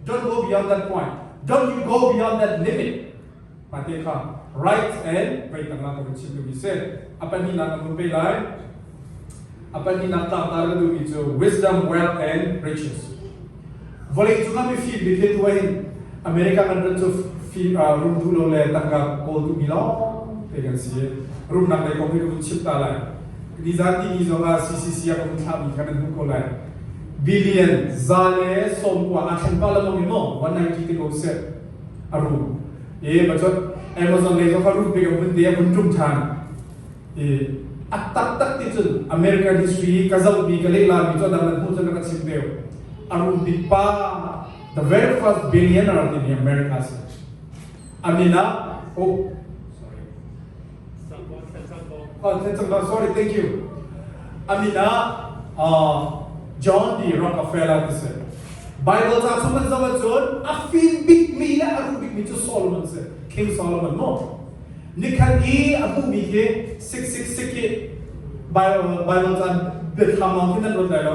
Don't go beyond that point. Don't you go beyond that limit. Mate kha right and vei tangah ka vun chim duhmi si. A pahnihnak ka vun pe lai. A pahnihnak tlangtar ka duhmi cu wisdom, wealth and riches. Vawlei cungah mifim bik hi tu hin America kan rat cu fim rum duh lo le tangka kawl duhmi lawng te kan si. Rumnak lei kong hi ka vun chim ta lai. Nizan tini zong ah CCC ah ka vun thlahmi kha nan hmuh ko lai. Billion 190 aa thleng pah lengmang i maw 190 te ko seh a rum. E ma cun Amazon lei zong kha rum bik a vun te a vun ṭum ṭhan. I a taktak ti cun American history ka zohmi ka lehlami cu dang nan hmuh cun ka chim deuh. A rum bik pa the very first billionaire timi America si. A min ah oh sorry. Oh, sorry, thank you. A min ah John D. Rockefeller ti si. Bible ca chung kan zoh ahcun a fim bikmi le a rum bikmi cu Solomon si. King Solomon mu. Nikhat i a hmuhmi khi 666 hi Bible, Bible ca biathlam lawng khi nan ruat lai lo.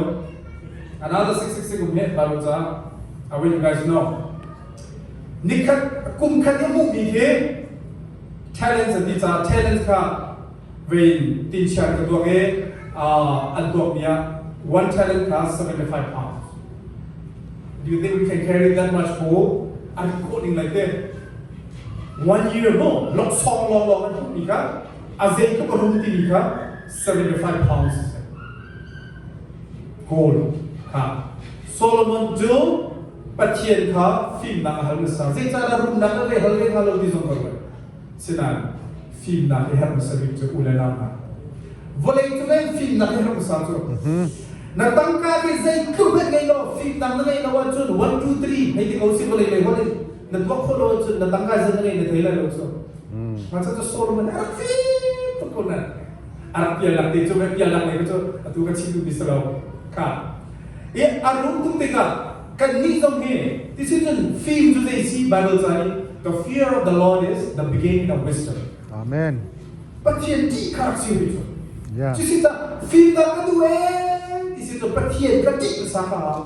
Another 666 um hi Bible ca. I will you guys know. Nikhat kum khat i a hmuhmi khi talents an ti caah talents kha vein tinchian ka tuak i an tuakmi ah one talent kha 75 pounds. Do you think we can carry that much gold? An khawh ding lai te. One year mo loksawng lawng lawng an hmuhmi kha a zeitluk a rum timi kha 75 pounds gold kha Solomon cu Pathian kha fimnak a hal hmasa. Zeicahdah rumnak na le hal ve hnga lo ti zong ka ruat. Sinain fimnak i herh hmasa bik cu u le nau hna. Vawlei cung in fimnak i herh hmasa cu na tangka hi zeitluk hmanh ngei law fimnak na ngeih lo ahcun 1 2 3 hei ti ko si vawlei lei holh in na tuah khawh lo ahcun na tangka zan na ngei na thei lai lo cu. Mah cu Solomon a rak fim tuk ko na a rak pialnak te cu pialnak lei cu atu ka chim duhmi si lo kha i a rum tuk tikah Kannih zong hi tisicun fim cu zei si Bible ca i the fear of the Lord is the beginning of wisdom. Amen. Pathian ṭih kha rak si rih cu. Yeah. Cusi cah fimnak ka duh ee ti si cu Pathian ka ṭih hmasa ka hau.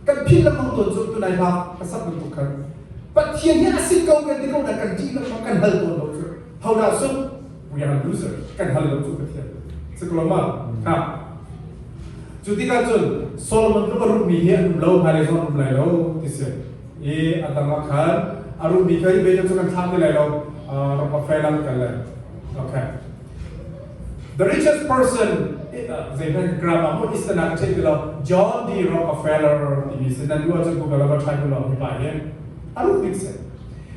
Kan philh lengmang tawn cu tunai hla ka sak bantuk khan. Pathian hi a si ko kan ti ko na kan ṭih lengmang kan hal tawn lo cu. Hodah sung we are loser kan hal lo cu Pathian. Sikulama ha. Cu tikah cun Solomon tluk a rummi hi an um lo, hmailei zong an um lai lo ti si. I a dang ah khan a rummi kha hi ve cu kan thlah ti lai lo, Rockefeller an kal lai. Okay. The richest person, zeihmanh grammar mu is na ka theih ti lo, John D. Rockefeller timi si nan duh ahcun Google ah va try ku law hi pa hi a rum bik si.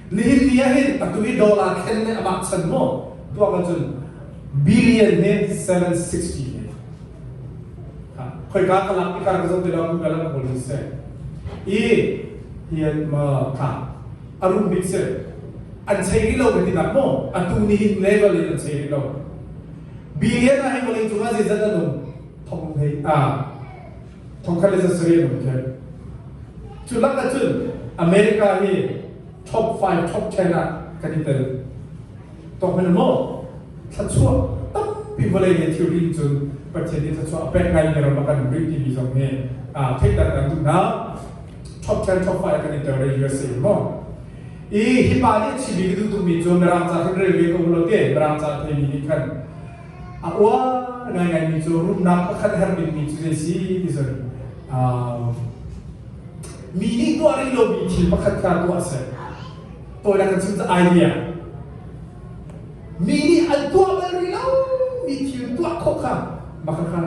Nihin ni ah hin atu i dollar thlen le amah chan mu tuak ahcun billion hi 760 hi khoika ka lak tikah ka zoh ti lo Google ah ka kawl hi si i hian ma kha a rum bik si an chei rih lo ka ti nak maw atu nihin level in an chei rih lo billion ah hi vawlei cung ah zeizat an um thong hei a thongkhat le zasarih an um khe cu lak ahcun America hi top 5 top 10 ah kan i tel Tawk men maw thluachuah tampi vawlei le thilri in cun Pathian nih thluachuah a pek ngaimi ram a kan rih timi zong hi theihter kan duh hna. Top 10, top 5 kan i tel re USA maw. I hi pa nih a chimmi ka duh tukmi cu Mirang ca khin rel ve ko lo te Mirang ca theimi nih khan a uar ngaingaimi cu rumnak pakhat herh bikmi cu zei si ti cun mi nih tuah rih lomi thil pakhat kha tuah seh. Tawinak kan chim cu idea. Mi nih an tuah bal rih lo mi thil tuah khawh kha mah kha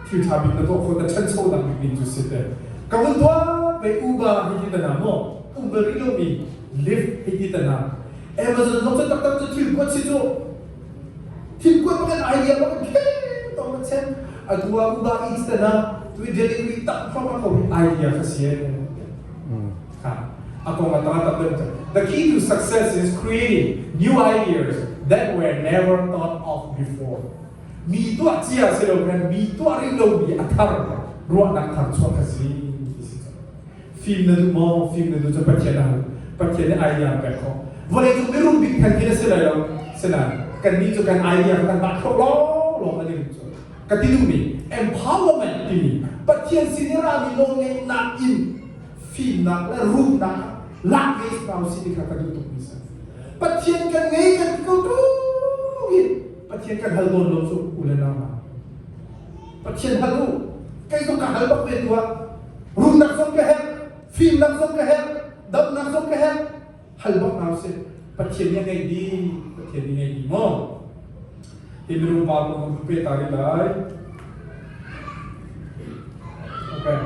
thil ṭha bik na tuah khawh na ṭhanchonak bik ding cu si te. Ka vun tuah ve Uber hi ti tana maw um bal rih lomi Lyft hi ti tana Amazon zong cu taktak cu thil kuat si cu thil kuat bak idea bak in khen tong na chen atu ah Uber Eats tana tu delivery tak from a ko idea kha si A kong a tang tak deuh. The key to success is creating new ideas that were never thought of before. Mi tuah cia si lo khan mi tuah rih lomi a thar ruahnak thar chuah kha si. Fim na duh maw? Fim na duh cu Pathian a hal. Pathian nih idea pek khawh. Vawlei cung mirum bik than khi na si lai lo. Sinain kannih cu kan idea kan dah khawh lawng lawng an i rum cu. Ka ti duhmi empowerment timi Pathian sin i rami nawlngeihnak in Fimnak le rumnak lak ve hna usih ti kha ka duh tukmi si. Pathian kan ngei kan ti ko tung in Pathian kan hal tawn lo cu u le nau hna. Pathian hal u. Kei zong ka hal bak ve tu ah rumnak zong ka herh, fimnak zong ka herh, damnak zong ka herh. Hal bak hna usih. Pathian nih a ngeih dih. Pathian nih ngeih dih maw? Hi minung pa kong kan pe ta rih lai. Okay.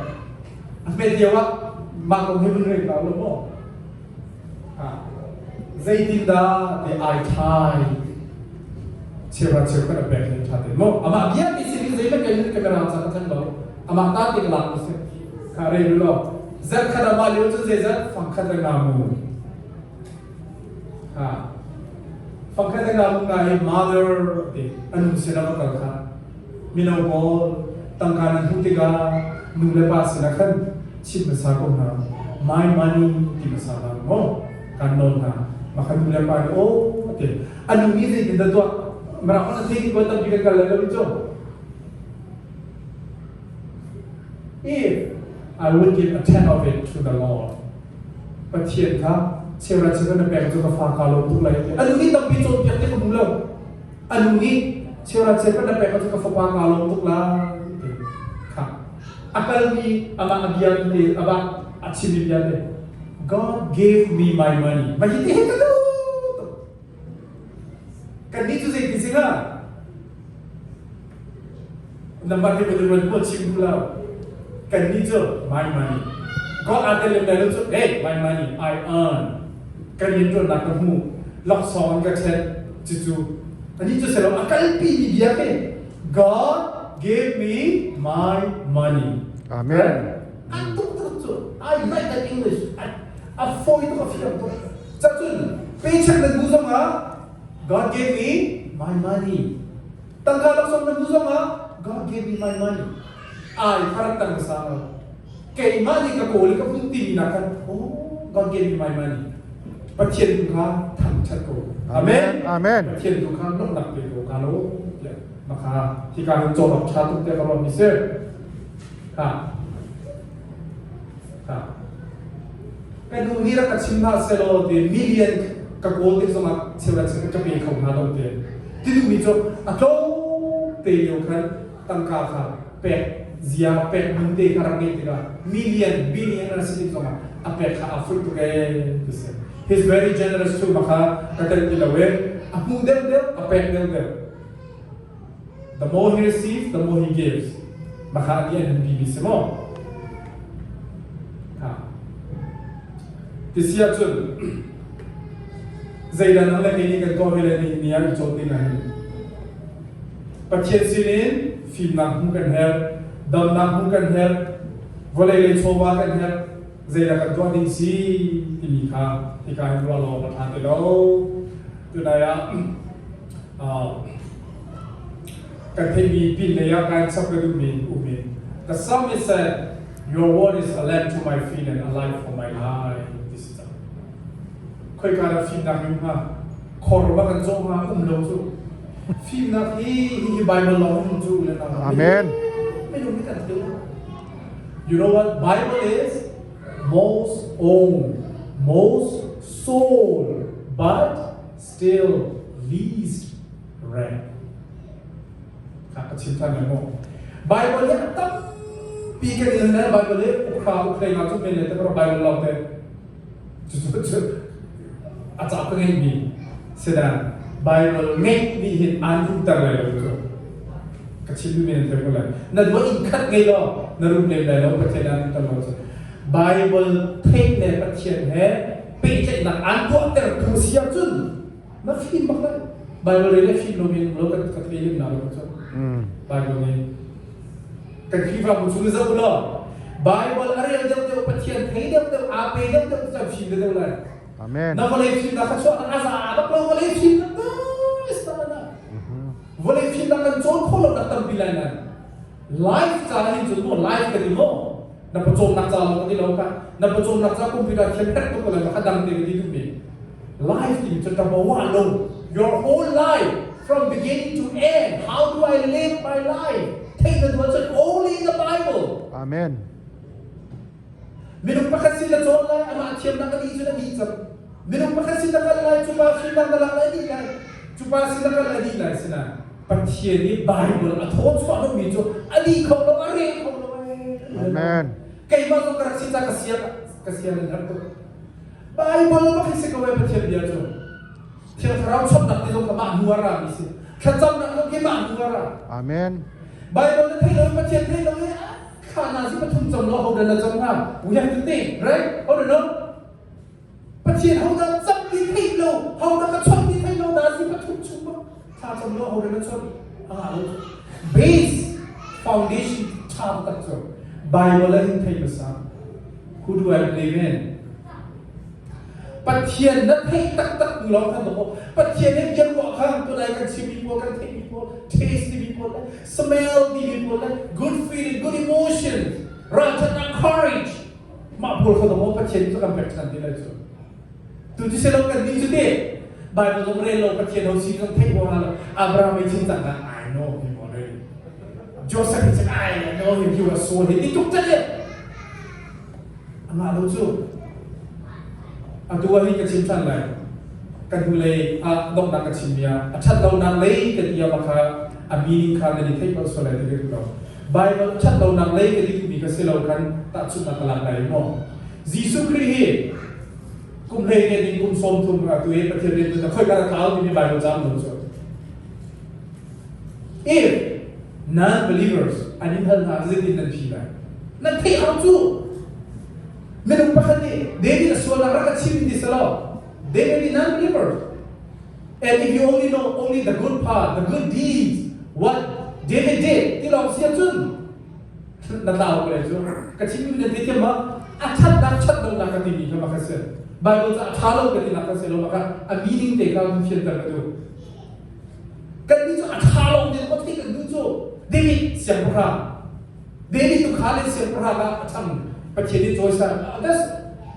A hmet lio ah mah kong hi vun rel ta lo maw? Zeitindah ti ai thai cheuhra cheukhat a pek hin ṭha te maw? Amah bia ti si ding zeihmanh kan camera ca ka thanh lo. Amah ta ti ka lak mi si. Kha rel law. Zarkhat ah mah lio cun zeizat fangkhat le nga mu. Ha. Fangkhat le nga mu nga hi mother ti anu sin ah va kal kha. Mino pawl tangka nan hmuh tikah nu le pa sinah khan chim hmasa ko hna. My money ti hmasa hna maw? Kan nawl hna. Mah kha nu le pa nih aw ti. A nu nih zeitin dah tuah? Mirang an thei ko tampi kan kal lai lo cu. If I would give a tenth of it to the Lord, Pathian kha cheuhra cheuhra na pek cu ka fa ka lo tuk lai ti. A nu nih tampi cawnpiak ti ka hmu lo. A nu nih cheuhra cheuhra na pek cu ka fapa ka lawm tuk lai ti. Kha a kalmi amah a bia te amah a chimmi bia te God gave me my money. Mah hi ti hi ka duh tuk. Kannih cu zeitin si hnga? Number hi kan ruan ko chim duh lo. Kannih cu my money. God aa tel lem lai lo cu hey my money I earn. Ka rian ṭuannak ka hmu. Laksawng an ka ṭhen. Cucu anih cu selo a kalpi mi bia khi God gave me my money. Amen. A tuk tuk cu I like that English. A fawi tuk a fiang tuk. Cacun paycheck nan hmu zongah God gave me my money. Tangka laksawng nan hmu zongah God gave me my money. Ai kharat tang sang lo. Keimah nih ka kawl i ka hmuh timi nak khan oh God gave me my money. Pathian tu kha thangṭhat ko. Amen. Amen. Pathian tu kha lawmhnak pe ko ka lo. Tiah maka hika hin cawn awk ṭha tuk tiah ka ruah mi si. Ha. Ha. Ka nu nih rak ka chim hna selaw ti million ka kawl tik zongah cheuhra cheuhra ka pe kho hna lo ti. Ti duhmi cu a tlawm te lio khan tangka kha pek zia pek nun te kha rak ngeih tikah million billion a si tik zongah a pek kha a fuih tuk ee ti si. He's very generous too maka ka tel ti lo e a hmuh deuh deuh a pek deuh deuh. The more he receives, the more he gives. Maka ti an bi mi si maw? Ha. Ti si ahcun zeidah nang le kei nih kan tuah ve le ni ni ah i cawn ding ah hin Pathian sinin fimnak hmuh kan herh, damnak hmuh kan herh, vawlei lei chawva kan herh, zeidah kan tuah ding si timi kha hika hin ruah law ka ṭha ti lo. Tunai ah kan theihmi pin lei ah kai chap ka duhmi um in The psalmist said, Your word is a lamp to my feet and a light for my life. Ti si cang. Khoika dah fimnak um hnga? Khor ba kan cawh hnga um lo cu. Fimnak hi hi Bible lawng um cu le Amen. Minung nih kan thil. You know what Bible is? Most owned, most sold, but still least read. Kha ka chim than lai maw? Bible hi a tampi kan in le Bible hi ukra ukhlei nga cu men le te Bible lawng te cu cu a ca ka ngeih mi sedan Bible ngeih nih hin aan rumter lai lo cu ka chim mi men thei ko lai na dua in khat ngei lo na rum lem lai lo Pathian aan rumter lo cu Bible theih le Pathian he pehtlaihnak aan tuahter tu si ahcun na fim bak lai Bible rel le fim lo in lo kan ka thei lem na lo cu Bible nih kan Khrihfabu chung zoh law Bible a rel deuh deuh Pathian thei deuh deuh aa pe deuh deuh cu fim deuh lai Amen na vawlei fimnak kha chuah a za bak lo vawlei fimnak na vawlei fimnak kan cawn khawh lo nak tampi lai nan life ca hin cun maw life ka ti maw na pawcawmnak ca lawng ka ti lo ka na pawcawmnak ca computer thiam tek tuk ko lai ka dang te ka ti duh mi life ti cu ta bawa lo your whole life from beginning to end how do I live my life take the words only in the Bible Amen. Minung pakhat sin na cawn lai, amah thiamnak a dih cun a dih cang. Minung pakhat sin na kal lai, cu pa fimnak na lak lai a dih lai. Cu pa sin na kal lai a dih lai sinain Pathian nih Bible a thaw chuah lomi cu a dih kho lo, a reh kho lo. Amen. Keimah zong ka rak si ca ka sia ka sia nan herh tuk. Bible bak hi si ko e Pathian bia cu. Thiang Thlarau chawmnak ti zong kha mah hnu a ra mi si. Thlacamnak zong khi mah hnu a ra. Amen. Bible na theih lo i Pathian theih lo i thla na si pathum cam lo ho dah na cam hnga? We have to think, right? How do you know? Pathian ho dah cam ti theih lo, ho dah ka chawnh ti theih lo dah si pathum chung bak thla cam lo ho dah na chawnh? A ngah lo. Base foundation tha tak cu Bible ah hin thei hmasa. Who do I believe in? Pathian na theih taktak tu lawng khan maw Pathian he biaruah kha tunai kan chimmi pawl kan theihmi pawl taste timi pawl le smell timi pawl le good feeling good emotion ralṭhatnak courage mah pawl kha maw Pathian cu kan pek ṭhan ti lai cu tu cu silo kan nih cu te Bible zong rel lo Pathian ho si zong theih huaha lo Abraham ei chin cang I know him already Joseph hi I know him he was so he ti tuk cang Amah lo cu atu ah hi ka chim ṭhan lai. Kan hnulei ah donghnak ka chimmi ah a ṭhat lonak lei ka ti ah kha a meaning kha nan i theih ko sual lai ti ka duh lo. Bible a ṭhat lonak lei ka ti duhmi ka si lo khan tahchunhnak ka lak lai maw? Jesuh Khrih hi kum hlei ne ding kum 30 atu hi Pathian rian tuan khoi ka tlau timi Bible cam lo cu. If non-believers an in hal hna zeitin nan phi lai? Nan theih hau cu. Minung pakhat nih David a sualnak rak a chim ti selaw they may be non-believers. And if you only know only the good part, the good deeds, what David did, ti lawng si ahcun na tlau ko lai cu. Ka chimmi nan theithiam ma? A ṭhatnak ṭhat lonak ka timi kha maka si. Bible ca a ṭha lo ka tinak ka si lo maka a meaning te kha hun fianter ka duh. Kannih cu a ṭha lo ding maw thei kan duh cu David siangpahrang David tu kha le siangpahrang ah a ṭhang Pathian nih cawisan that's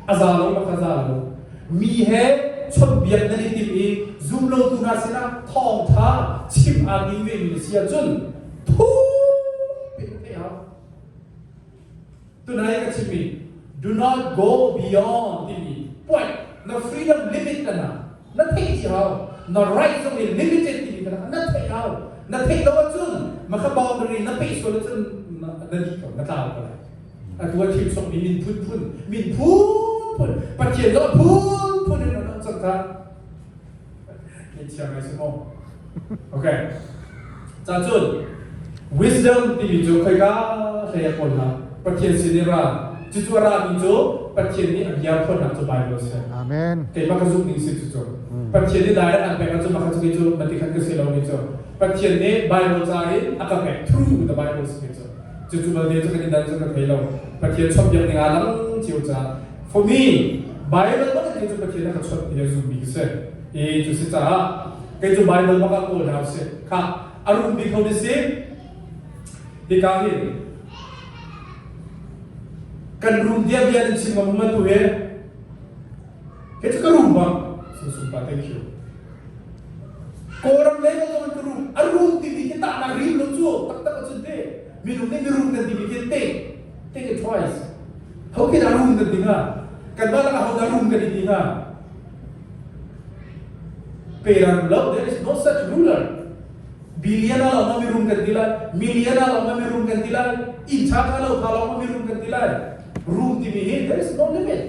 a za lo bak a za lo mi he chawnhbiak nan i tim i zumlotu hna sinah thawngṭha chim aa tim ve mi na si ahcun thu pe theih hau Tunai ka chimmi do not go beyond timi point na freedom limit na na na theih dih hau na right zong i limited timi kha na theih hau na theih lo ahcun maka boundary na peh sual ahcun na dih ko na tlau ko lai atu a thim sokmi min phunphun min phunphun Pathian zong phunphun in an cang kha Ngaihchia ngai si maw? Okay. Ca cun wisdom timi cu khoika hlei a kawl hna. Pathian sin i ra. Cucu a rami cu Pathian nih a bia phuannak cu Bible si. Amen. Keimah ka zumh ning si cucu. Pathian nih direct an pek ahcun maka cu kei cu mati khan ka si lo mi cu. Pathian nih Bible ca in a ka pek through the Bible si cu. Cucu balte cu kan i dan cu ka thei lo. Pathian chawmpiak ning aa dang cio caah For me, Bible bak in cu Pathian a ka chawnh ti a zummi ka si. I cu si caah kei cu Bible bak ah kawl hna usih. Kha a rum bik ho si. Hika hin kan rum dia bia nan chim ngam ma tu he. Kei cu ka rum bang. Sung pa thank you. Kawlram lei zong ka rum. A rum timi khi tahnak rim lo cu taktak ahcun te. Minung nih mirum kan timi khi te. Take a choice. Ho khi dah rum kan ti hnga? Kanmah lakah ho dah rum kan i ti hnga? Peran lo, there is no such ruler. Billion a lawng mi rum kan ti lai, million a lawng mi rum kan ti lai, inn ṭha ṭha lo tha lawng mi rum kan ti lai. Rum timi hi there is no limit.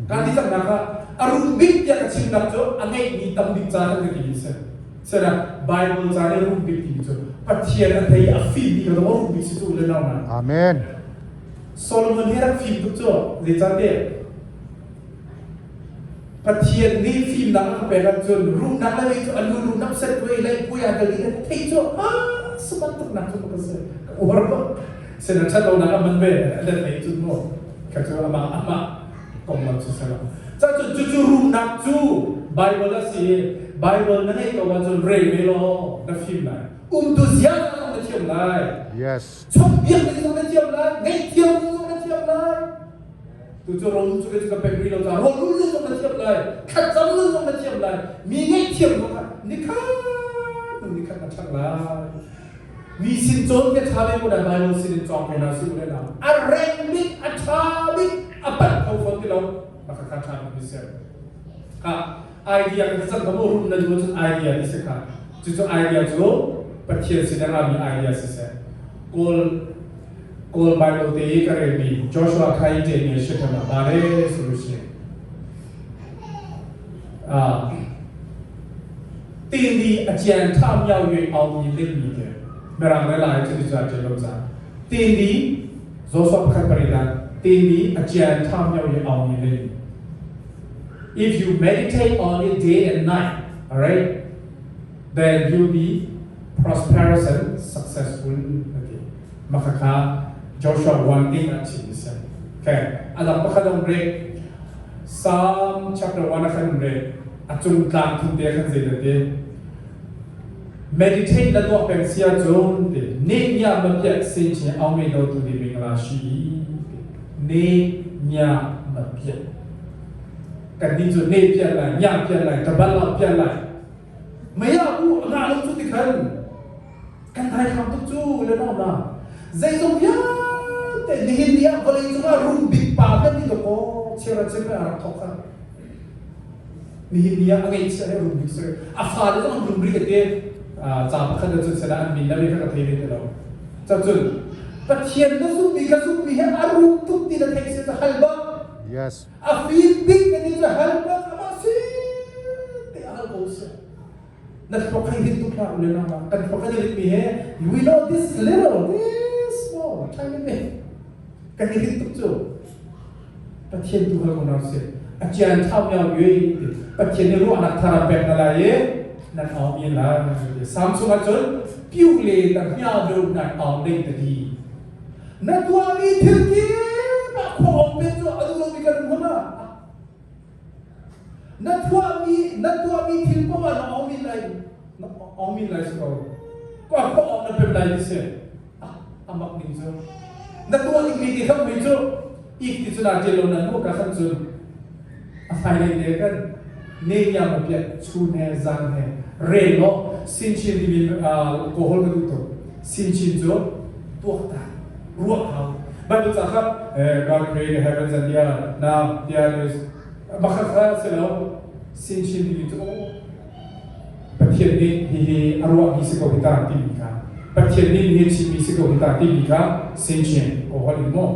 Kan ti cang nak ah a rum bik tiah ka chimnak cu a ngeihmi tam bik ca kan ka ti mi si. Sana Bible ca nih rum bik timi cu Pathian a thei a fim bik a rum bik si cu le nau na. Amen. Solomon hi rak fim tuk cu zeicahtiah Pathian nih fimnak a ka pek ahcun rumnak le mei cu a lu rumnak set kuai lai puai ah kal ding thei cu ah sabat tuk nak cu ka si ka uar ko sina ṭhat lonak a man ve a let lei cun mu ka cu amah amah konglam cu selo ca cu cucu rumnak cu Bible a si Bible na ngeih ko ahcun rel ve law na fim lai umtu zia zong na thiam lai yes chawmhbiak ding zong na thiam lai ngaihthiam ding zong na thiam lai tu cu rom cu ka pek rih lo ca rawl ul zong na thiam lai thlacam zong na thiam lai mi ngaihthiam zong kha nikhat hnu nikhat na ṭhang lai mi sin cawn ke ṭha bik u Bible sin in cawng ke na si u le na a reng bik a ṭha bik a pat. lo. Maka kha ṭha mi si. Kha idea kan cang ka mu rum na duh cun idea ti si kha. Cucu idea cu Pathian sin a rami idea si seh. Kawl Kawl Bible te i ka relmi Joshua khai te mi shi thama bare solution. Ah 定力啊，检查庙宇奥义领域的，没让人来这里做这个啥。定力，Joshua pakhat parida, 定力啊，检查庙宇奥义领域。If you meditate on it day and night, all right, then you'll be prosperous and successful. Okay. Makaka Joshua 1 ding a chim si. Okay. Adang pakhat ang break. Psalm chapter 1 a khan break. A cung tlang thum te khan zei te. Meditate na tuah peng sia cun te ne nya ma piat sin chin au me do tu di mingla shi ne nya ma piat kan ni cu ne piat lai nya piat lai tabal la piat lai mei ah u nga lo cu ti khan kan thai kham tuk cu le no na zeizong vialte nihin ni ah vawlei cungah rum bik pa kan ti ko chera chera a rak thok kha nihin ni ah a ngeihchiah he rum bik si a fale zong an rum ri te ca pakhat ah cun sena an min na ka thei ve te lo cun Pathian na zummi ka zummi he a rum tuk ti na theih si hal bak Yes. A fim bik na ni cu hal bak amah si te hal ko si. Na thluak hei hin tuk hlah ule na kan thluak kan i mi he we know this little this small tiny bit kan i hin tuk cu Pathian tu hal ko na si a cian thau miao yui Pathian nih ruahnak thar a pek na lai i nan aw mi la Samsung ahcun piu le ta hmiao do nai aw ding ta di Na tuahmi thil kip ah khua ong pe cu a duh lomi kan um hama. Na tuahmi na tuahmi thil paoh ah na ong min lai na ong min lai si ko. Kwa khua ong na pem lai ti si. Ah, amak ning cu. Na tuah ding mi ti kham mi cu ik ti cu na ṭial lo na nu ka khan cun a fai lei te kan ne nya ma piat chun he zan he rel lo sin chin timi alcohol ka duh tuk sin chin cu tuaktan ruah hau Bible ca kha God created heavens and the earth now the earth is bakhat kha si lo sin chin timi cu Pathian nih hihi a ruahmi si ko hi ta timi kha Pathian nih hi chimmi si ko hi ta timi kha sin chin alcohol in maw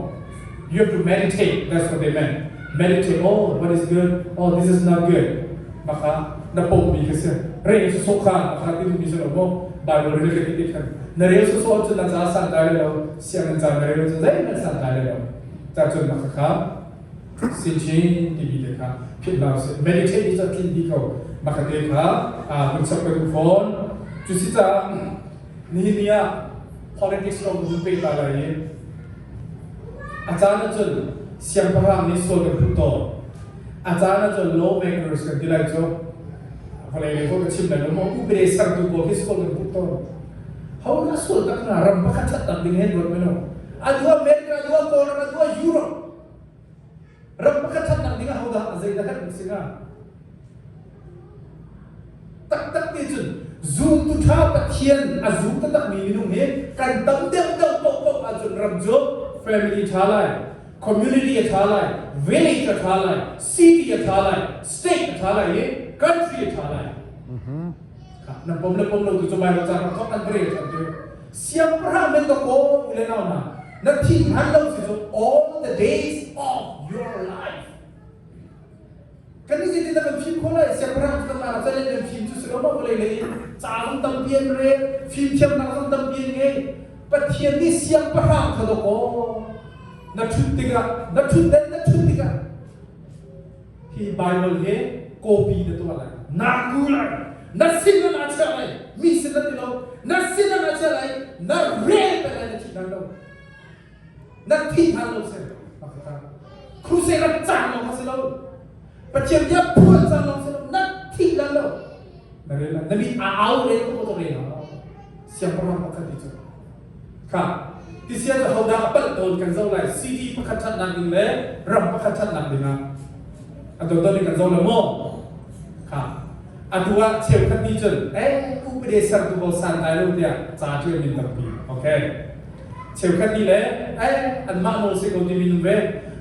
You have to meditate. That's what they meant. Meditate. Oh, what is good? Oh, this is not good. Maka na pommi kha si. Rel sawsawh kha maka ti duhmi si lo maw? Bible rel ka ti khan. Na rel sawsawh cun na ca san tlai lo. Sianginn ca na rel cun zeihmanh san tlai lo. Ca cun maka kha sin chin timi te kha philh hlah usih. Meditate cu a tlin dih ko. Maka te kha hun chap ka duh fawn. Cu si caah nihin ni ah politics kong hun peh ta lai i A caan ahcun siangpahrang nih sual kan put tawn. A caan ahcun lawmakers kan ti lai cu vawlei lei ko ka chim lai lo maw upade sertu pawl khi sual kan put tawn. Ho dah sual tak hna ram pakhat ṭhat tak ding hen ruat meno. A dua America, a dua Kawlram, a dua Europe. Ram pakhat ṭhatnak ding ah hodah a zeidah kan si hnga? Taktak ti cun zumtu ṭha Pathian a zum taktakmi minung hi kan tam deuhdeuh paohpaoh ahcun ram cu family ṭha lai, community a ṭha lai, village a ṭha lai, city a ṭha lai, state a ṭha lai i country a ṭha lai. Na pom le pom lo tu cu Bible ca rak thawk an rel ṭhan ti. Siangpahrang men ka kaw le nau hna na thin han lo si cu all the days of your life. Kan nih zeitin dah kan fim khawh lai? Siangpahrang cu kan mah calen kan fim cu si lo maw vawlei lei in ca zong tampi an rel, fimthiamnak zong tampi an ngei. Pathian nih siangpahrang kha dawkaw na ṭhut tikah na ṭhut dan na ṭhut tikah hi Bible hi copy na tuah lai na ku lai na sin ah naa chiah lai mi sin na ti lo na sin ah naa chiah lai na rel pe lai na thi hlan lo na thi hlan lo si crusade rak cang lo kha si lo Pathian bia phuan cang lo si lo na thi hlan lo na rel na mi a au rel ko ko rel siangpahrang pakhat ti cu kha tisia cu hodah a palh tawn kan zoh lai city pakhat ṭhatnak ding le ram pakhat ṭhatnak ding ah a dawdawt in kan zoh le maw kha atu ah cheukhat nih cun eh upade sertu pawl san lai lo tiah ca ṭial min tampi okay cheukhat nih le eh anmah nawl si ko timi nun ve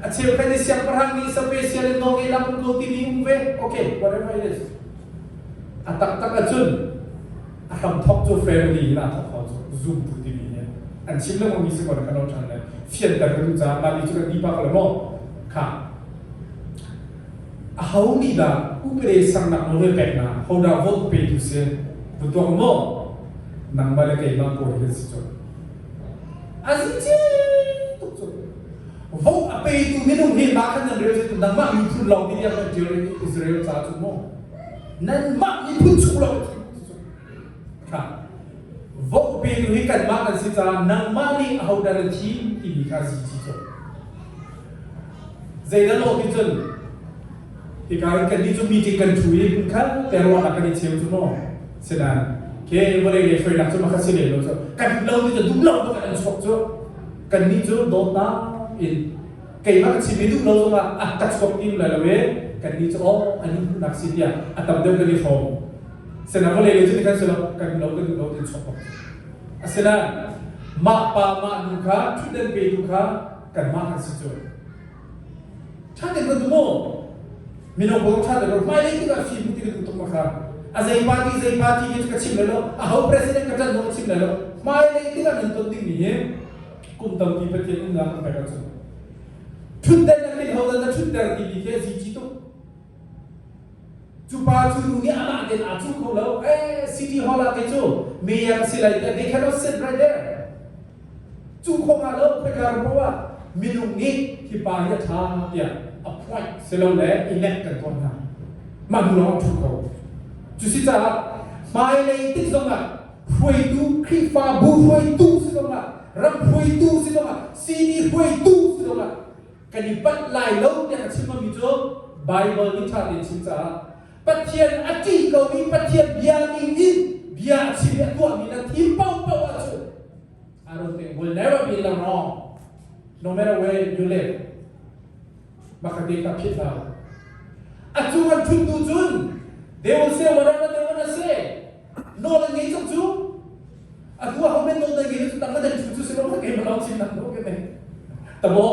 a cheukhat nih siangpahrang nih special chia le nawl ngei lang um ko timi um ve. Okay, whatever it is. A taktak ahcun a hramthawk cu family in aa thawk ko cu zumtu timi hi an chim lengmang mi si ko na kan lo ṭhan le fianter ka duh caah mah ni cu kan ti pah ko le maw kha aho nih dah upade sangnak nawl pek na ho dah vote petu si va tuak maw nangmah le keimah pawl hi kan si cu a si tuk cu vote a petu minung hi mah khan nan rel cu nangmah miphun lawng ti tiang kan ṭial Israel ca cu maw nanmah miphun chung lawng kha vote petu hi kanmah kan si caah nangmah nih ahodah na thim timi kha si ci cu Zeidah lawh ti cun hika in kannih cu meeting kan ṭhu i hmunkhat te ruahnak kan i cheu cu maw? Sinain ke vawlei lei hruainak cu makhat si lem lo cu kan lo ti cu duh lo bak an chuak cu kannih cu dawtnak in keimah ka chim i duh lo zongah a ka chuak tim lai lo e kannih cu aw an in hmuhnak si tiah a tam deuh kan i hrawm. Sinain vawlei lei cu ti kan si lo kan lo kan duh lo ti chuak bak. Asinain mah pa mah nu kha ṭhutdan petu kha kanmah kan si cu. Ṭha tein kan duh maw? Mino pawl ṭha tein hmailei tikah fim ti ka duh tuk ma kha. A zei party zei party hi ka chim lai lo, a ho president ka ṭanh zong ka chim lai lo. Hmailei tikah nan ton dingmi hi kum tampi Pathian umnak kan pek ahcun ṭhutden na kin ho dah na ṭhutter timi khi a zici tuk. Cu pa cu nu nih amah tein aa cuh kho lo. Eh, City Hall ah kei cu mayor ka si lai tiah they cannot sit right there. Cu khawh hnga lo khoika ram paoh ah minung nih hi pa hi a ṭha tiah appoint silole elect kan tuah hna. Mah hnu lawng a ṭhu kho. Cu si caah hmailei tik zongah hruaitu Khrihfabu hruaitu si zongah ram hruaitu si zongah sini hruaitu si zongah kan i palh lai lo tiah ka chim mi cu Bible nih ṭha tein chim caah Pathian a ṭih komi Pathian bia ning in bia a chim i a tuahmi na thim paohpaoh ahcun I don't think will never be the wrong no matter where you live. Makate ka phit hna. A cung an ṭhut tu cun they will say whatever they want to say. Nawl an ngei cang cu. Atu ah homen nawl nan ngei cu tang na dan chu cu si lo kei ma long chin nak no ke me. Tabo.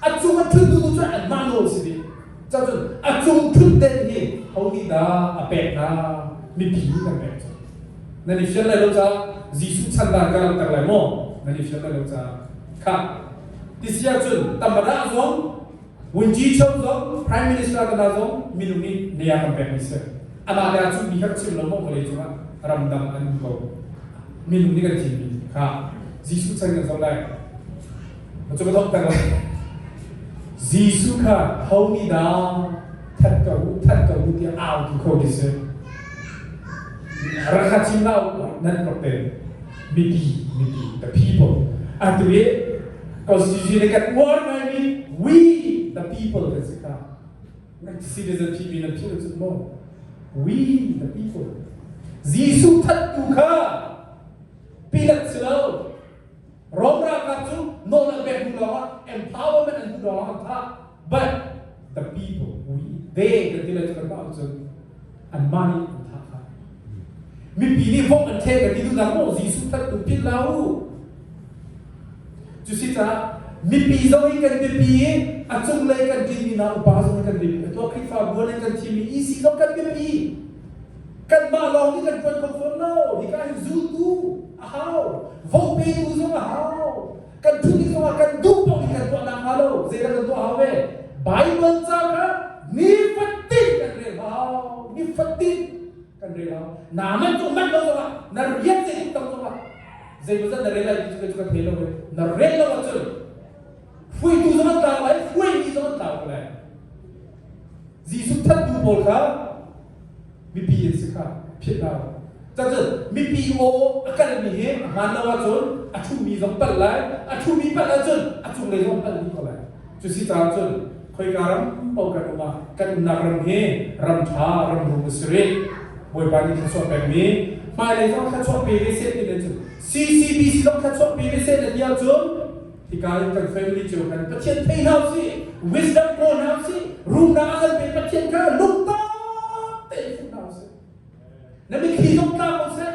A cung an ṭhut tu cu an mah nawl si dih. Cun a cung ṭhut den hi ho nih dah a pek na mipi kan pek cu. Nan i fian lai lo ca Jesuh chan dan ka langhter lai maw? Nan i fian lai lo ca. Kha. Ti si ahcun tamada zong Wunci Cheu zong Prime Minister kana zong minung nih nea kan pekmi si. Amah le a mi kha chim lo maw vawlei cungah ramdang an um ko. Minung nih kan thimmi kha Jesuh chan kan zoh lai. Cu ka thawk lai. Jesuh kha ho nih dah that ko u that ko u tiah au tu kho ti si. Rakha chim lau nan rak te mipi mipi the people atu i constitution nih kan uar ngaimi we the people kan si kha citizen TV nan philh cun maw we the people Jesuh thattu kha Pilat si lo Rom ralkap cu nawl an pek hnu lawngah empowerment an hnu lawngah an thah but the people we they kan ti lai cu kan mah cun anmah nih an thah kha mipi nih vok an ṭheh kan ti duhnak maw Jesuh thattu philh hlah u cu si caah mipi zong hi kan biapi i a cunglei kan ṭinmi hna upa zong hi kan biapi atu ah Khrihfabu an kan thimmi EC zong kan biapi kanmah lawng nih kan ṭuan kho fawn lo hika hin zultu a hau vote petu zong a hau kan ṭhut ding zongah kan duh paoh in kan tuah nakhnga lo zeidah kan tuah hau ve Bible ca kha nifatin kan rel hau nifatin kan rel hau na man cu man lo zongah na rian zei tam zongah zei zat na rel lai ti cu ka thei lo na rel lo ahcun hruaitu zong an tlau lai hruaimi zong an tlau lai Jesuh thattu pawl kha mipi an si kha philh hlah Cacun mipi aw a kalmi hi a hmaan lo ahcun a ṭhumi zong palh lai, a ṭhumi palh ahcun a cunglei zong palh dih ko lai. Cu si caah cun khoika ram paoh kan um ah kan umnak ram hi ram ṭha, ram rum a si rih. Bawipa nih thluachuah pekmi hmailei zong thluachuah pe ve seh ti le cun CCBC zong thluachuah pe ve seh na ti ahcun hika in kan family cio kan Pathian thei hna usih, wisdom kawl hna usih, rumnak a kan pe Pathian kha lungtak tein fuh hna usih. Na mitthli zong tla ko seh,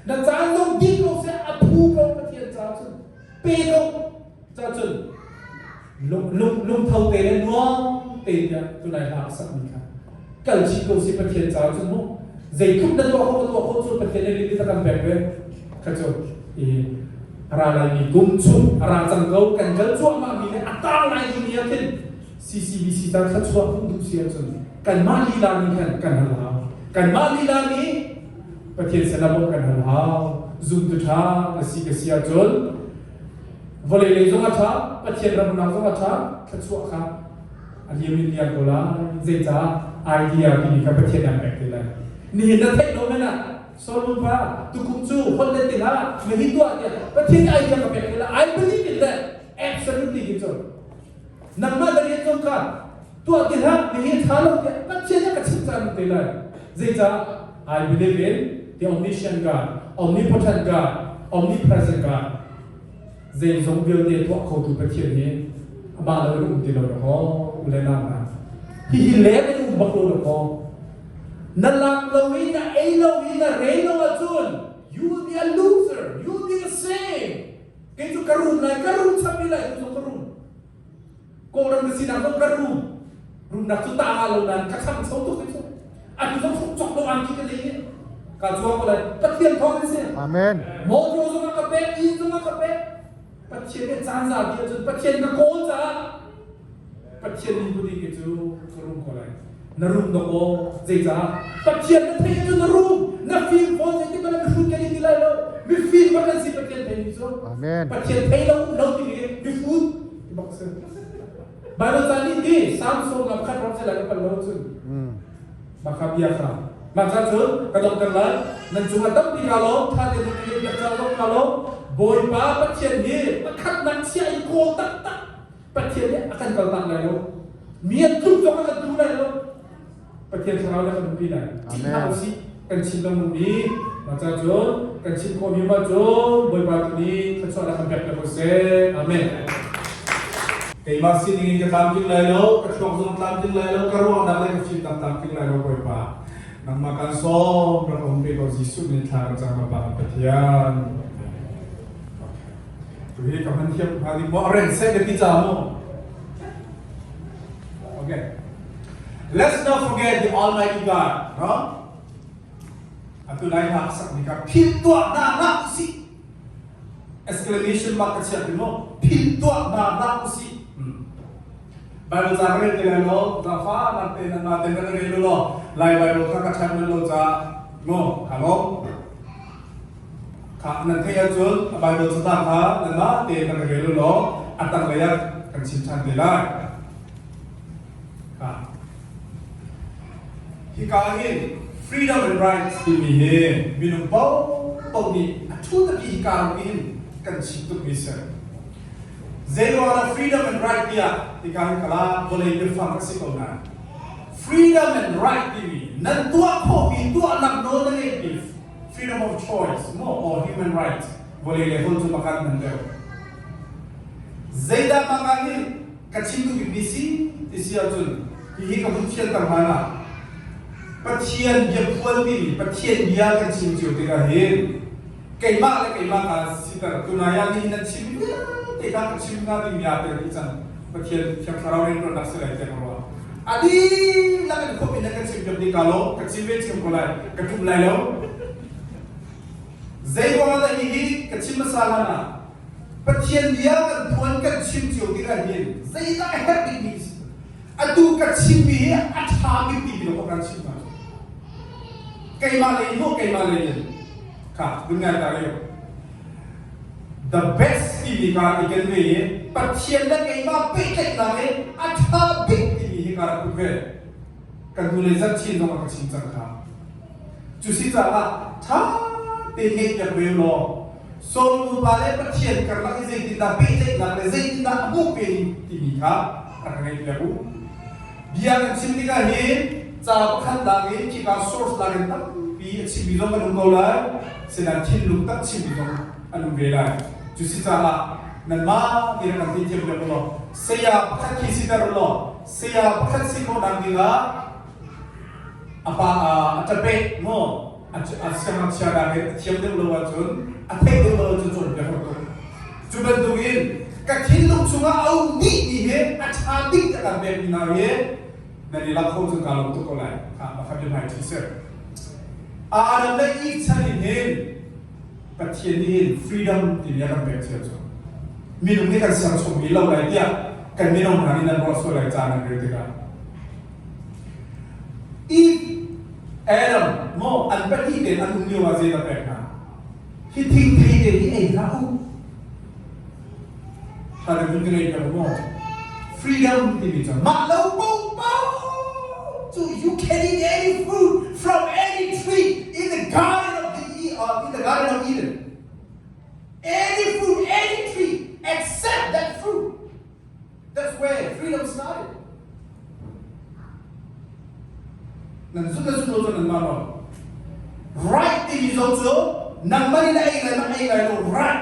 na caan zong ding ko seh, a phu ko Pathian ca cun pe ko ca cun lung lung lungtho te le nuam. te tiah tunai hla a sakmi kha kal chih ko si Pathian caah cun mu zeitluk na tuah khawh tuah khawh cu Pathian nih limit a kan pek ve kha cu i ra laimi kum chung a ra cang ko kan kal cuahmah mi le a tang lai mi ah khin CCBC ta thluachuah hmuh duh si ahcun kanmah lila nih khan kan hal hau kanmah lila nih Pathian sinah bawmh kan hal hau zumtu ṭha na si ka si ahcun vawlei lei zong a ṭha Pathian ramnak zong a ṭha thluachuah kha a liam in liam ko lai zeicah idea timi kha Pathian an pek te lai nihin na theih lo men ah Solomon pa tukum cu holh le ti hlah na hi tuah tiah Pathian idea ka pek te lai I believe in that absolutely ti cu nangmah na rian zong kha tuah ti hlah na hi ṭha lo tiah Pathian nih ka chimh caan te lai zeicah I believe in the omniscient God omnipotent God omnipresent God zeizong vialte tuah khotu Pathian hi amah lo in um ti lo dakaw u le nau hna hihi leng in um bak lo dakaw na lak lo i na ei lo i na rel lo ahcun you will be a loser you will be the same kei cu ka rum lai ka rum chap i lai tu ka rum Kawlram ka sinak zong ka rum rumnak cu ta lo nain ka ṭhangcho tuk ti cu atu zong hruk cawk lo angki ka nei ka cuang ko lai Pathian thawng in si Amen motor zong a ka pek inn zong a ka pek Pathian nih caan zapi ahcun Pathian ka kawl caah Pathian nih kut ke cu ka rum ko lai na rum dok aw zeicah Pathian na theih cu na rum na fim fawn zei ti mana mihrut kan ti lai lo mifim bak kan si Pathian thei mi cu Amen Pathian thei lo lo ti mi mifut ti bak si Bible ca nih ti Samson lam khat ram sela ka pal lo cun maka bia kha mah ca cun ka dongter lai nan cungah tampi ka lawm tha te nan ka biak ca zong ka lawm Bawipa Pathian hi pakhatnak chia in kawl taktak Pathian nih a kan kaltak lai lo mi an tluk zong a kan tlu lai lo Pathian thlarau le kan umpi lai. Ṭih hlah usih kan chim lengmang mi mah ca cun kan chim khawhmi mah cun Bawipa tu nih thluachuah kan pek ko seh. Amen. Keimah sining in ka tlamtling lai lo, ka thluak zong tlamtling lai lo, ka ruahnak le ka fimnak tlamtling lai lo Bawipa. Nangmah kan sawm, rak um pe ko Jesuh min thla kan cam ka Pathian. Tu hi ka hman thiam hnga ding maw? A reng seh ka ti ca mu. Okay. Let's not forget the Almighty God, no? Atu lai hna sak ni ka philh tuah hna hlah usih. Exclamation mark ka chiah ti mo philh tuah hna hlah usih. Bible ca ka rel te lai lo, zafa nak te nan ma te nan rel lo, Lai Bible kha ka chan lo ca no halo. Kha nan theih ahcun a Bible catang kha nan mah te nan rel lo, a tang lei ah kan chim than te lai. Hika hin freedom and rights timi hi minung paohpaoh nih a ṭhu taki hika ram hin kan chim tukmi si. Zeiruang dah freedom and right tiah hika hin kala vawlei biafang a si ko nain freedom and right timi nan tuah khawhmi tuahnak nawl na ngeihmi freedom of choice maw or human rights vawlei le hol cu pakhat nan deuh. Zeidah mah ah hin ka chim duh bikmi si ti si ahcun hihi ka hun fianter hlan ah Pathian bia phuan timi Pathian bia kan chim cio tikah hin keimah le keimah kaa siter tunai ah nihin nan chim vialte kha ka chim hnga dingmi aa tel dih cang Pathian Thiang Thlarau rianṭuannak si lai tiah ka ruah a dihlak in khawp in nan ka chim piak dih ka lo ka chim ve chim ko lai ka ṭum lai lo zei ruangah dah hihi ka chim hmasa hlan ah Pathian bia kan phuan kan chim cio tikah hin zeidah a herh bikmi atu ka chimmi hi a ṭha bik timi lo kan chim hna keimah lei in keimah lei in kha vun ngai ta rih the best timi ka i ken ve i Pathian le keimah pehtlaihnak i a ṭha bik timi hi ka rak put ve kan hnulei zarh chin zong a ka chim cang kha cu si caah ṭha tein ngeih piak ve law Saul nupa le Pathian karlak i zeitindah pehtlaihnak le zeitindah a hmuh ve timi kha rak ka ngaihpiak u. Bia kan chim tikah hin ca pakhat lak in khika source lak in tampi a chimmi zong kan um ko lai. Sinain thinlung tak chimmi zong an um ve lai. Cu si caah nanmah nih rak kan theithiam piak u law saya pakhat khi siter u law saya pakhat si khawhnak dingah a pa a ṭapeh maw a siangngakchia dah he a thiam deuh lo ahcun a theih deuh lo ahcun cawnpiak hau tuk. Cu bantukin Ka thinlung chungah a um dihmi hi a ṭha bik a kan pekmi hna hi nan i lak kho cun kaa lawm tuk ko lai. Kha pakhat biahmai ṭhi seh. Adam le Eve chan in hin Pathian nih hin freedom timi a kan pek cio cu. Minung nih kan ser chungmi lo lai tiah kan mino hna nih nan ruah sual lai caan nan rel tikah. Eve, Adam maw an pahnih tein an um lio ah zei dah pek hna? Hi thingthei te hi ei hlah u. Tha te vun ka ngei peng maw? Freedom timi cu mah lo paohpaoh cu you can eat any fruit from any tree in the garden of the in the garden of Eden. Any fruit, any tree except that fruit. That's where freedom started. Nan zumh le zumh lo cu nan mah lo. Right timi zong cu nangmah nih na ei lai ma ei lai lo right.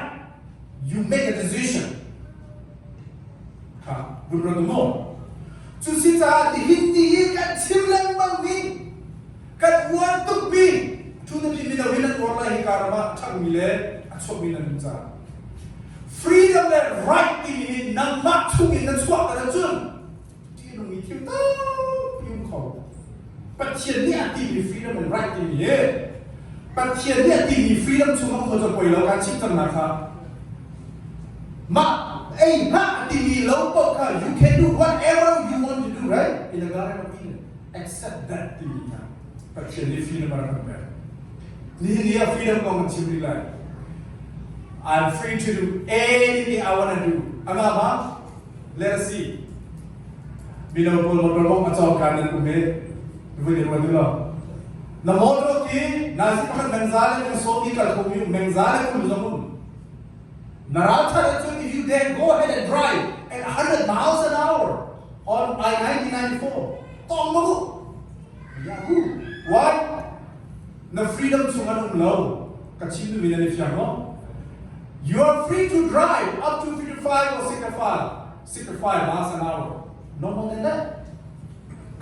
You make a decision. Kha vun rat maw? Cu si caah nihin ni i kan chim lengmang mi kan uar tukmi thu na mi mino hi nan uar lai hi ka ram ah ṭhangmi le a chuakmi nan um caah freedom le right timi hi nangmah chung in na chuah kan ahcun ṭihnungmi thil tampi um kho. Pathian nih a timi freedom and right timi hi Pathian nih a timi freedom chung ah um cu poi lo kan chim cang na kha. Mah ei hlah a timi lo paoh kha you can do whatever you want to do right in the Garden of Eden except that timi kha Pathian nih freedom a rak kan pek. Nihin ni ah freedom kong kan chim rih lai. I'm free to do anything I want to do. Anga ma? Let us see. Mino pawl motor mong a cawng kan nan um i vui in ruat law. Na motor ki nazi pakhat mengza le meng sawm i kal kho mi um mengza le kum zong um. Na ral that ahcun if you dare go ahead and drive at 100 miles an hour on I-1994 tong ma bu. Yahoo. Why? Na freedom chung an um lo. Ka chim duhmi nan i fiang maw? You are free to drive up to 55 or 65, 65 miles an hour. No more than that.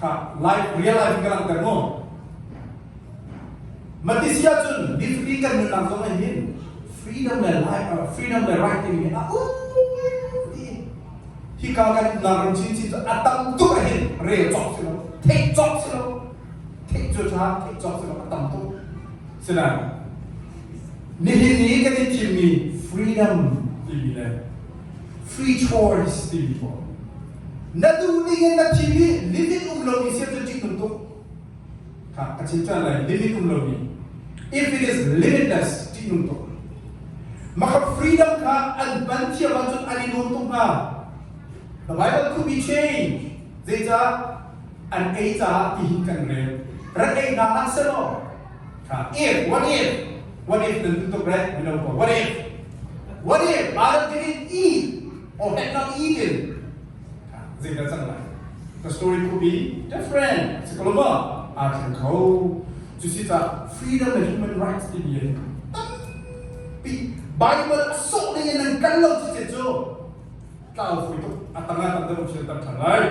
Ka life, real life in ka langhter maw? Matisia cun nifati kan nunnak zong ah hin freedom le life, freedom le right timi a um ti. Hika kan umnak ram chinchin cu a tam tuk ah hin rel cawk si lo, theih cawk si lo. Theih cu ṭha, theih cawk cu a tam tuk. Sinain nihin ni kan i thimmi freedom timi le free choice timi pawl na duh ning in na thim i limit um lomi si ahcun ṭihnung tuk. Kha ka chim ṭhan lai limit um lomi. If it is limitless ṭihnung tuk. Maka freedom kha an hman thiam ahcun an i nuam tuk hnga. The Bible could be changed. Zeicah? An ei caah tihin kan rel. Rak ei hna hlah selaw if what if what if nan duh tuk right mino ko what if what if Adam didn't eat or had not eaten zeidah cang lai the story could be different si ko ma aa thleng kho cu si ca freedom and human rights timi hi tampi Bible a sawh ding in nan kal lo ci cu tlau fui tuk a tangah tam deuh thil tam ṭhan lai.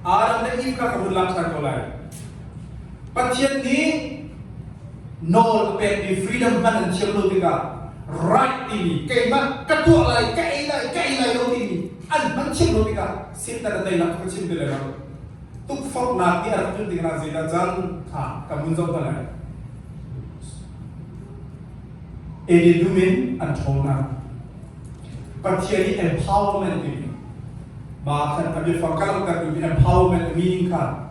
Adam le Eve kha ka hun lak ṭhan ko lai. Pathian nih nawl a pekmi freedom hman an thiam lo tikah right timi keimah ka tuah lai ka ei lai ka ei lai lo timi an hman thiam lo tikah Satan a teinak ka chim ti lai lo. Tukforhnak nih a rak tlun tikah zeidah cang kha ka mun zoh hna lai. Eden dum in an ṭhawlnak Pathian i empowerment timi mah khan a biafang ka langhter duhmi empowerment meaning kha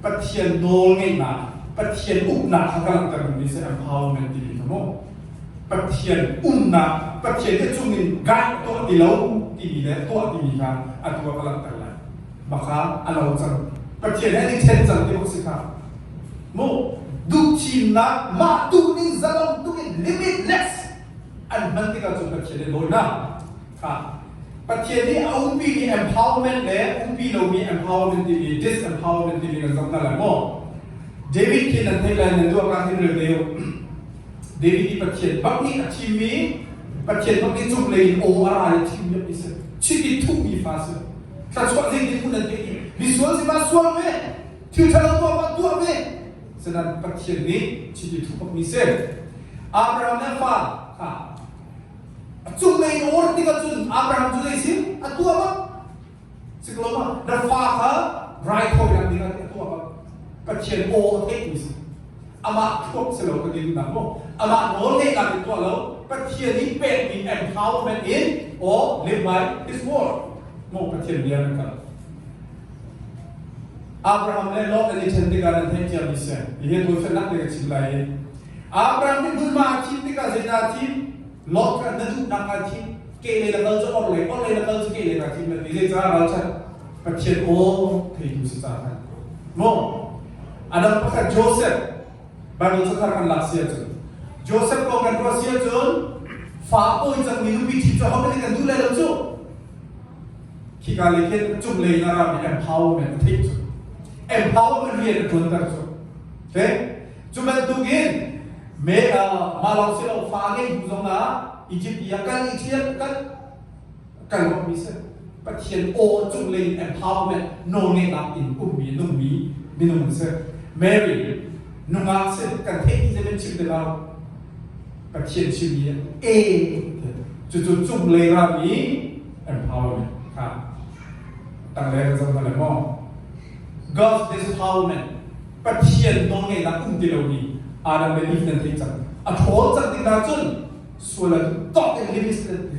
Pathian nawlngeihnak Pathian uknak kha ka langhter duhmi si empowerment timi kha mu Pathian umnak Pathian nih cung in guide tuah ti lo timi le tuah timi kha atu ah ka langhter lai Maka a lo cang. Pathian he an i ṭhen cang ti bak si kha. Mu duhthimnak mah duhning zalong tuk in limitless an hman tikah cun Pathian nih dawinak kha Pathian nih a umpi mi empowerment le umpi lomi empowerment timi disempowerment timi kan zoh hna lai maw? David khi nan theih lai nan duh ka hin rel te u. David i Pathian bak nih a thimmi Pathian bak nih cunglei in aw a ra i thimmi a si. Chiti thuhmi fa si. Thluachuah zeitin hmun an pek i misual si ma sual ve thil ṭhalo tuah ma tuah ve. Senan Pathian nih chiti thuh bakmi si. Abraham le fa kha a cunglei in or tikah cun Abraham cu zei si? A tuah bak. Sikloma na fa kha raithawinak ding ah a tuah bak. Pathian aw a theihmi si. Amah thuak si lo ka ti duhnak mu. Amah nawl ngeihnak in tuah lo. Pathian nih pekmi empowerment in or live by his word. Mu Pathian bia nan kal. Abraham le Lot an i ṭhen tikah nan theih ciami si. Hihi tuanfelnak te ka chim lai i Abraham nih hmunhma a thim tikah zeidah a thim? Lot kha na duhnak aa thim. Kehlei na kal cu orhlei, orhlei na kal cu kehlei naa thim na ti. Zeicah ralchan? Pathian aw theitu si caah khan. Maw? A dang pakhat Joseph Bible cathar kan lak si ahcun Joseph kong kan ruah si ahcun fa pawi cangmi nupi ṭhit cu ahohmanh nih kan duh lai lo cu. Khika lei khin cunglei in a rami empowerment a theih cu. Empowerment rian a ṭuanter cu. Okay? Cu bantukin me mah lawng si lo fa ngei hnu zong ah Egypt i a kal i ṭhial kal kal bakmi si. Pathian aw cunglei in empowerment nawlngeihnak in ummi nungmi minung an si. Mary nungak si kan theih ti zemen chim te lo. Pathian chimmi e cucu cunglei rami empowerment kha tanglei kan zoh hna le maw God's disempowerment Pathian nawlngeihnak um ti lomi Adam le Eve nan theih cang a ṭhawl cang tik hna cun sual an tawk in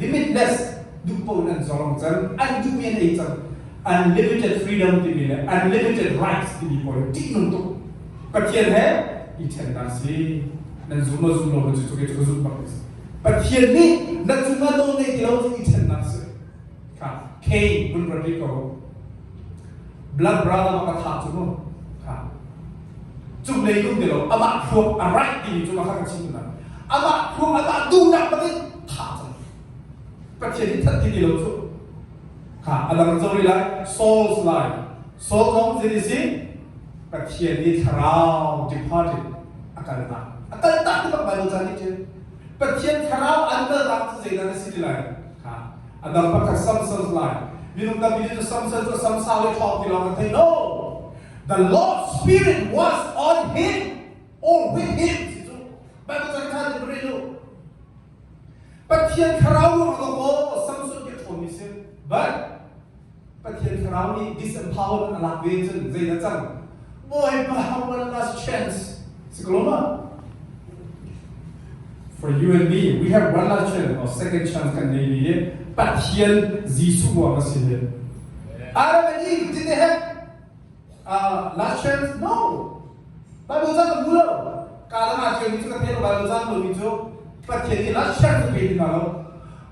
limitless duh paoh in an zong cang an duhmi an ei cang unlimited freedom timi le unlimited rights timi pawl ṭihnung tuk Pathian he i ṭhennak si nan zum lo zum lo cu cu cu zum bak si Pathian nih na cungah nawl ngei ti lo cu i ṭhennak si kha Cain hun rat rih ko blood brother bak a thah cu mu kha cunglei um ti lo amah thluak a right timi cu kha ka chim na amah thluak amah duhnak bak in thah cang Pathian nih that ti ti lo cu kha a dang zo rih lai Saul's life Saul zong zei si Pathian nih thlarau departed a kaltak. A kaltak ti bak Bible ca nih cun Pathian thlarau an kaltak cu zeidah na si ti lai? Kha a dang pakhat Samson's life. Minung tampi nih cu Samson cu samsau le ṭhawng ti lawng an thei. No! The Lord's Spirit was on him or with him. Si cu Bible ca ṭha tein rel u. Pathian thlarau ruangah dawkaw Samson hi a ṭhawnmi si. But Pathian thlarau nih disempowerment a lak ve cun zei dah cang? Bawipa one last chance. Si ko lo ma? For you and me, we have one last chance or second chance kan nei mi hi Pathian Jesuh ruang a si hi. Adam and Eve, did they have last chance? No. Bible cang kan hmu lo. Ka dang ah ṭialmi cu ka thei lo Bible cang lomi cu Pathian nih last chance a pe ti hna lo.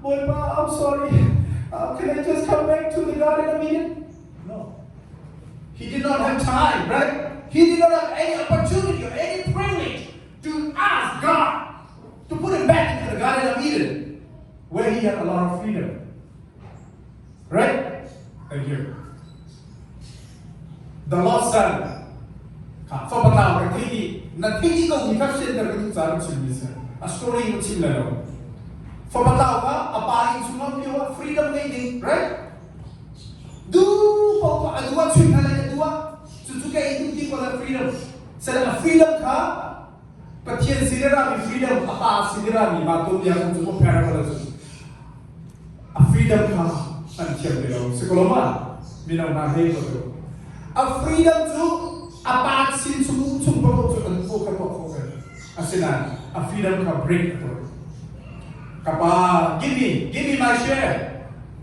Bawipa, I'm sorry. Can I just come back to the garden of Eden? No. He did not have time, right? He did not have any opportunity or any privilege to ask God to put him back into the Garden of Eden, where he had a lot of freedom. Right? Thank you. The lost son kha fapa tlau kan thei dih na thei dih ko mi kha fianter ka duh caah ka chimmi si a story ka chim lai lo fapa tlau kha a pa inn chungah lio ah freedom ngei ding right du paoh kha a du ah chuih hna lai a du ah cucu ka ei duh ti ko la freedom sel a freedom kha Pathian sin i rami freedom a pa sin i rami mah tuanbia kong cu parable cu a freedom kha an thiam ti lo si ko lo ma mino hna hei ko tu a freedom cu a pa sin chung um chung paoh cu an ko kha tuah kho ve asinain a freedom kha break a tuah ka pa give me my share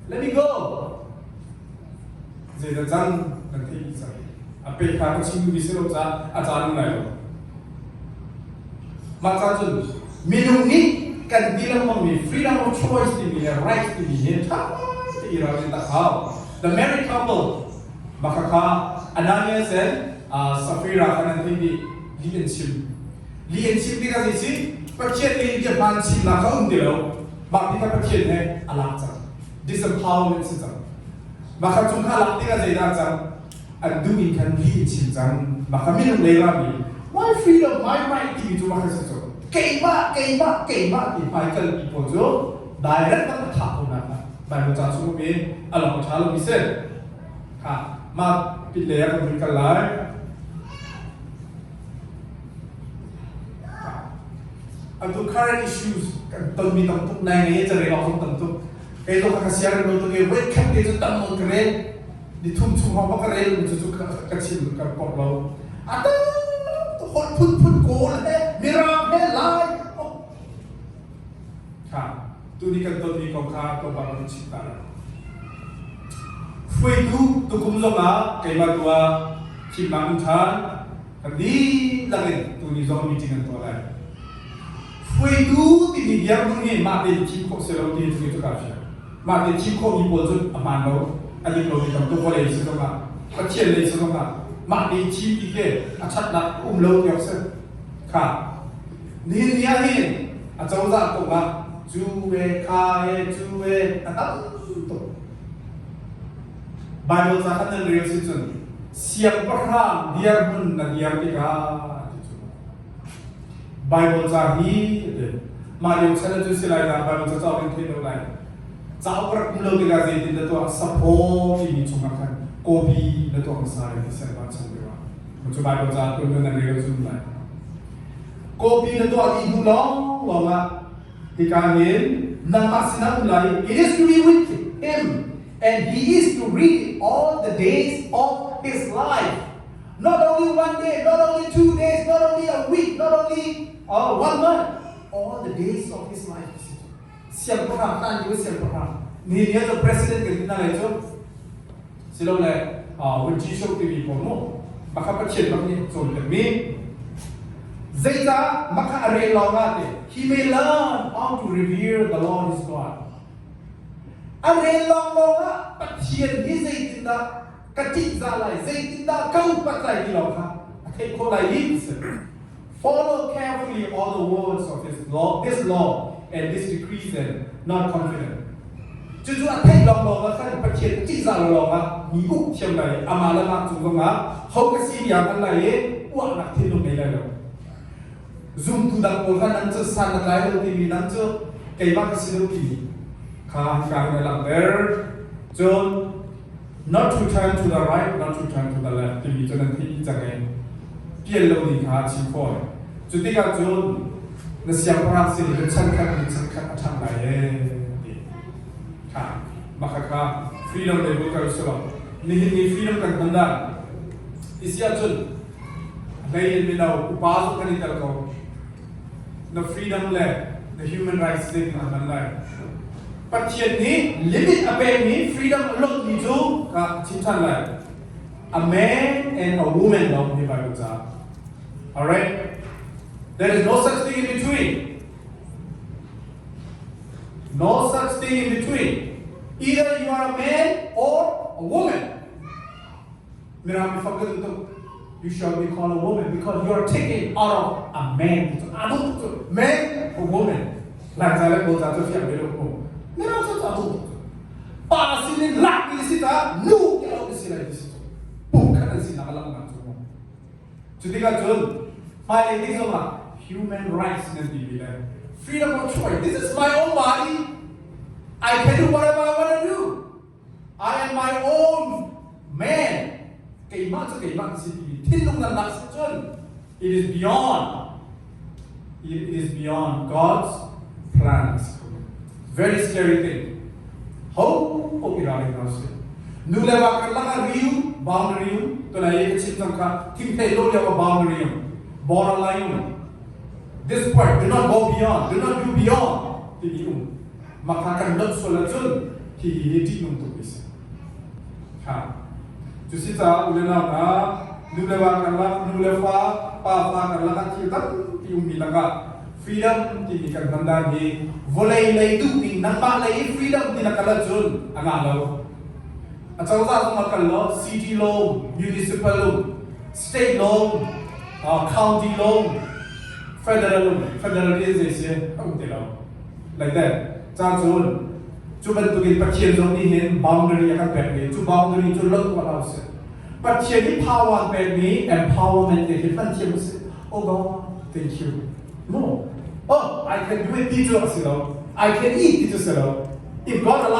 let me go Zeidah cang nan theih dih cang. A pe kha ka chim duhmi si lo caah a caan um lai lo. Mah ca cun minung nih kan ti lengmangmi freedom of choice timi le rights timi hi ṭha te i ralrin tak hau. The married couple mah khakha Ananias and Sapphira kha nan theih dih lih an chim. Lih an chim tikah zei si Pathian nih bia hmaan chimnak kha um ti lo. Mah ti kha Pathian he a lak cang. Disempowerment si cang. Mah kha cung kha lak tikah zeidah cang? An duh in khan lih in chim cang. Mah kha minung lei rami my freedom, my right timi cu mah kha si cu. Keimah, keimah, keimah ti hmaikal mi pawl cu direct bak a thah ko hna kha. Bible ca chung um i a long ṭha lomi si. Kha mah pit lei ah kan vun kal lai. Atu current issues kan tonmi tam tuk nai ngai carel awk zong tam tuk. Kei zong ka siar lo tuk i wait khat te cu tam nawn ka rel. Ni thum chung hrawng ka rel mi cu ka chim ka porh lo. A tam tuk holh phunphun Kawl he Mirang he Lai. Kha tuni kan tonmi kong kha tlawmpal kan chim ta lai. Hruaitu tukum zong ah keimah tu ah thimnak um ṭhan. Kan dihlak in tuni zong meeting an tuah lai. Hruaitu timi biakdung hi mah tein thim khawh si lo ti cu cu kaa fiang. Mah te thim khawhmi pawl cu a hmaan lo, a dik lomi tam tuk vawlei si zongah, Pathian lei si zongah mah tein thim ti khi a ṭhatnak a um lo ti awk si. Kha nihin ni ah hin a cozah kong ah cu e kha e cu e a tam tuk. Baibal ca khan nan rel si cun siangpahrang dirhmun na dir tikah ti cu Baibal ca hi ti mah lio chan cu si lai na Baibal ca cauk in thei lo lai cauk rak um lo tikah zeitin na tuah saphaw timi chungah khan copy na tuah hmasa lai ti siangpahrang chan lio ah cu Baibal ca tuan nan rel cun lai copy na tuah dih hnu lawng lawng ah hika hin nangmah sinah um lai. It is to be with him and he is to read all the days of his life, not only one day, not only 2 days, not only a week, not only one month, all the days of his life. Siangpahrang tan cu siangpahrang ni ni cu president kan tina lai cu silole Wunci Show TV pawl mu maka Pathian bak nih cawnpiak mi zeicah maka a rel lawng ah te he may learn how to revere the Lord his God. A rel lawng lawng ah Pathian hi zeitindah ka ṭihzah lai, zeitindah ka upat lai ti lawng kha a theih khawh lai i follow carefully all the words of his law, this law and this decrees and not confident. Cucu a theih lawng lawng ah khan Pathian ṭihzah lo lawng ah mi uk thiam lai, amah le mah cung zong ah ho ka si tiang an lai i uahnak thinlung ngei lai lo. Zumtu dang pawl kha nang cu san na tlai lo timi, nang cu keimah ka si lo timi kha hika hin a langhter. Cun not to turn to the right, not to turn to the left timi cu nan theih cang i pial lo ding kha a chim fawn. Cu tikah cun na siangpahrang sin in chan khat in chan khat a ṭhang lai ee ti kha maka kha freedom lei bul kal silo nihin ni freedom kan hman dan isi ahcun hlei in mino upa zong kan i tel ko. Na freedom le na human rights zeitin an hman lai? Pathian nih limit a pekmi freedom a lonhmi cu ka chim ṭhan lai. A man and a woman lawng hi Bible ca. Alright, there is no such thing in between, no such thing in between. Either you are a man or a woman. Mirang mi fak ka you shall be called a woman because you are taken out of a man. Anu man or woman. Lai ca le Kawl ca cu fiang ve lo ko. Mirang cu anu pa sin in lak mi si ta nu ke lo si lai si pum khat an sinak a langhnak cu. Cu tikah cun hmailei ding zongah human rights nan ti mi le freedom of choice. This is my own body. I can do whatever I want to do. I am my own man. Keimah cu keimah ka si timi thinlung nan lak si cun it is beyond God's plans. Very scary thing. Ho ko i ralring hna usih. Nu le va karlak ah riu boundary um tunai i ka chim cang kha thingthei lo lio ah boundary um borderline um. This part do not go beyond, do not do beyond timi um. Maka kan lot sual ahcun hi hi hi ṭihnung tuk ti si. Ha. Cu si caah u le nau hna, nu le va karlak, nu le fa, pa fa karlak ah thil tampi ummi lakah freedom timi kan hman dan hi vawlei lei duhning nangmah lei i freedom ti na kal ahcun a ngah lo. A cozah zong a kal lo, city law, municipal um, state law, county law, federal um, federal in zei si a um ti lo. Like that. Ca cun cu bantukin Pathian zong nih hin boundary a kan pekmi cu boundary cu lonh tuah hlah usih. Pathian nih power an pekmi empowerment te hi hman thiam usih. Oh God, thank you. No. Oh, I can do it ti cu a si lo. I can eat ti cu si lo. If God allows